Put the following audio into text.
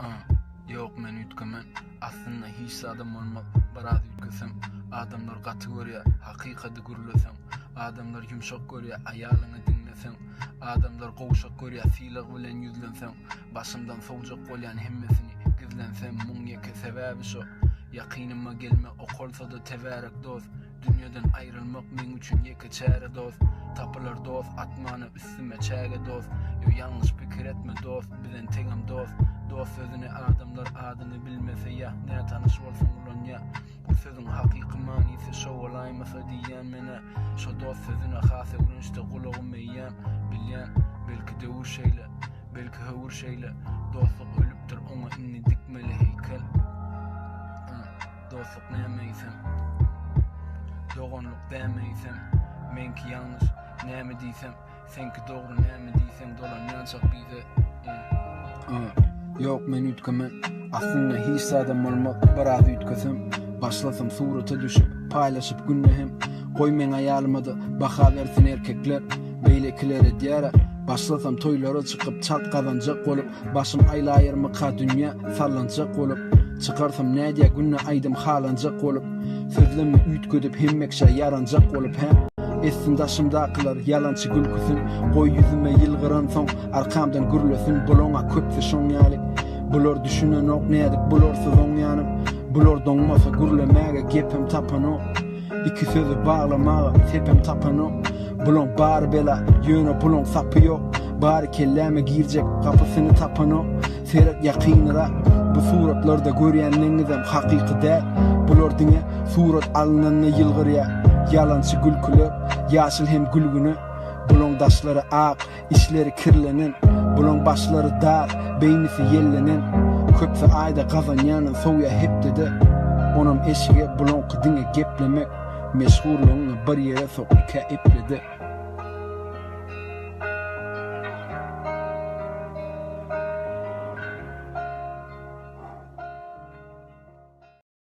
A, Ýok men üýtgemen. Aslynda hiç zadam bolmaz biraz üýtgesem. Adamlar gaty görýär hakykady gürleseň. Adamlar ýumşak görýär aýalyňy diňleseň. Adamlar gowşak görýär sylag bilen ýüzlenseň. Başymdan sowjak bolýan hemmesini gizlensem muň ýeke sebäbi şo. Ýakynyma gelme okalsada tebärek dost. Dünýeden aýrylmak meň üçin ýeke çäre dost. Tapylar dost atmana üstüme çäge dost. Ýo ýalňyş pikir etme dost biz entegem dost. Dost sözüni adamlar adyňy bilmese ýa nätanyş bolsaň ulanýa. Bu sözüň hakyky manysy şo bolaýmasa diýýän menä. Şo dost sözüne has öwrenişdi gulagym eýýäm. Bilýän, belki döwür şeýle, belki höwür şeýle. Dostluk ölüpdir oňa indi dikmeli heýkel. Dostluk näme eýsem? Doganlyk dämi eýsem? Meňki ýalňyş, näme diýsem? Seňki dogry näme diýseň dolanýançak bize. A, ýok men üýtgemen. Aslynda hiç zadam bolmaz biraz üýtgesem. Başlasam surata düşüp, paýlaşyp günde hem. Goý meň aýalyma-da baha bersin erkekler. Beýlekiler edýär-ä. Başlasam toýlara çykyp çalt gazanjak bolup. Başym aýlaýarmyka dünýä sallanjak bolup. Çykarsam nädýä günde aýdym halanjak bolup. Sözlemmi üýtgedip hemme kişä ýaranjak bolup hä. Etsin daşymdakylar ýalançy gülküsin. Goý ýüzüme ýylgyransoň arkamdan gürlesin. Bulaň-a köpüsi şoň ýaly. Bular düşünenok nädip bularsyz oňýanym. Bular doňmasa gürlemäge gepem tapanok. Iki sözi baglamaga sepem tapanok. Bulaň bary bela, ýöne bulaň sapy ýok. Bary kelläme girjek, gapysyny tapanok. Seret ýakynyrak, bu suratlarda görýänleňňizem hakyky däl. Bular diňe surat alynanda ýylgyrýar. Ýalançy gülküler, ýaşyl hem gülgüne. Bulaň daşlary ak, Içleri kirlenen, bulaň başlary dar, beýnisi ýellenen. Köpsi aýda gazanýanyn sowýa hepdede. Onam eşige bulaňky diňe geplemek. Meşhurlygyňy bir ýere sok ikä eplede.